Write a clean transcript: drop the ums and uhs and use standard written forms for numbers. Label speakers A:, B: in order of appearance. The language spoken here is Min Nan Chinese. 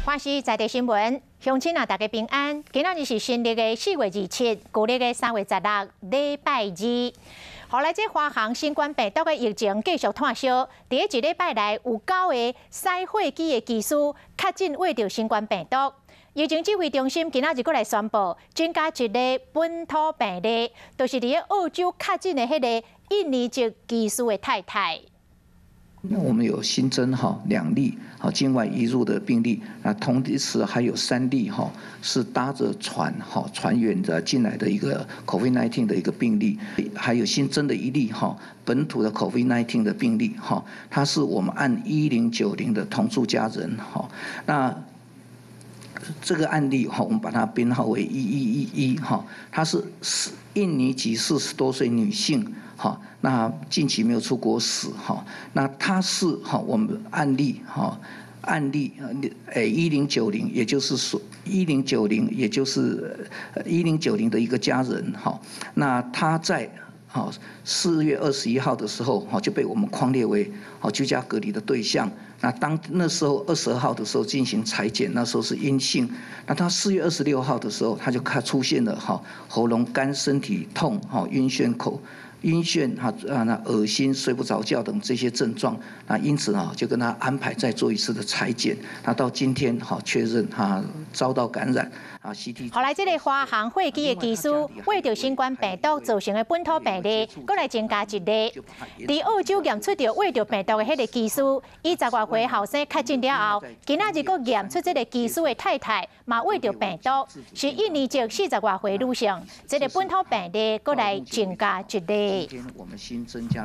A: 華視在地新聞，鄉親啊，大家平安。今仔日是新曆的4月27，舊曆的3月16，禮拜二。予來這華航新冠病毒的疫情繼續湠燒，佇一禮拜內有九個駛貨機的機師確診秽著新冠病毒。疫情指揮中心今仔日閣來宣布，增加一例本土病例，就是佇澳洲確診的彼个印尼籍機師的太太。
B: 那我們有新增哈兩例哈境外移入的病例，那同時還有三例哈是搭着船哈船員的進來的一個 COVID-19 的一個病例，還有新增的一例哈本土的 COVID-19 的病例哈，他是我們案1090的同住家人哈，那這個案例哈，我們把它編號為1111哈，她是印尼籍40多歲女性。哈，那近期沒有出國史哈，那他是哈我們案例哈案例誒一零九零，也就是說一零九零，也就是一零九零的一個家人哈，那他在哈4月21號的時候哈就被我們匡列為好居家隔離的對象。那當那時候22號的時候進行採檢，那時候是陰性。那他4月26號的時候，他就開出現了哈喉嚨乾、身體痛、哈暈眩口。暈眩哈啊，那噁心、睡不着覺等這些症狀，那因此呢，就跟他安排再做一次的採檢。那到今天哈確認他遭到感染啊。CT。
A: 予來這个華航貨機的機師秽著新冠病毒造成的本土病例，閣來增加一例。佇澳洲驗出著秽著病毒的彼个機師，伊十外歲後生確診了後，今仔日閣驗出這个機師的太太嘛秽著病毒，是印尼籍四十外歲女性，這个本土病例閣來增加一例。
B: 今天我們新增加。